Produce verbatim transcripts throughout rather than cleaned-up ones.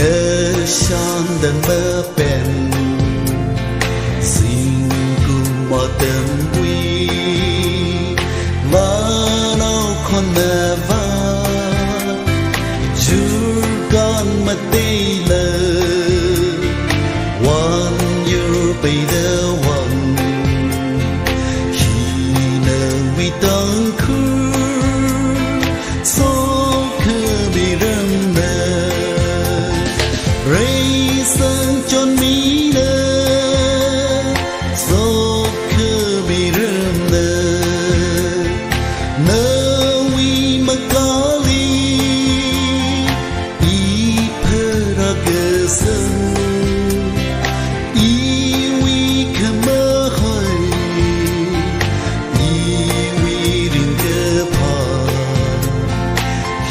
Shandan mapen, zingkum atamwui, vanao khon mava, jurkhan mateila, vanyur peida vang, hina wui tangkhur, sokhami ramna, reisang chonmina, sokhami ramna, nawui makali, i pharākasang, iwui khamahai, iwui ringkaphā,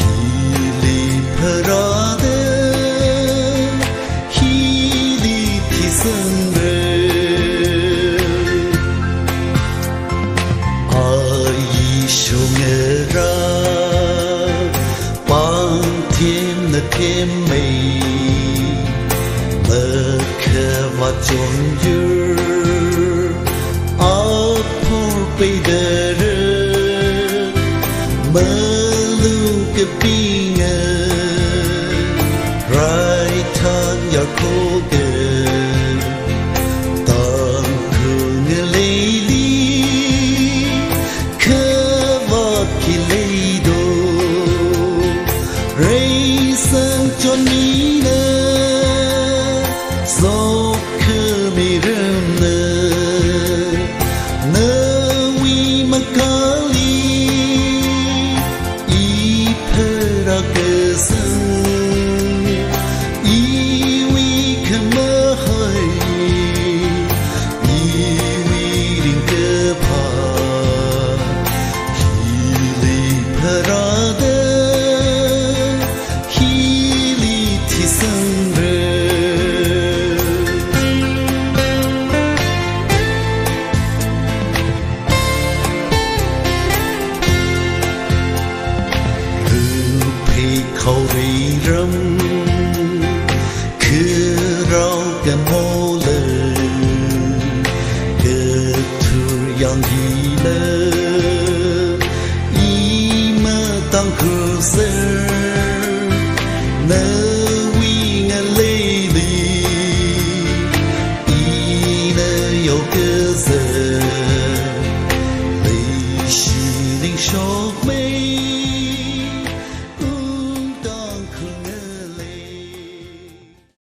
hili pharāda, hili thisangra. Ayi shongarā, pāng themna themmei, makhavā chongyur, aphor peidara, malung kapinga, raithang yarkho ka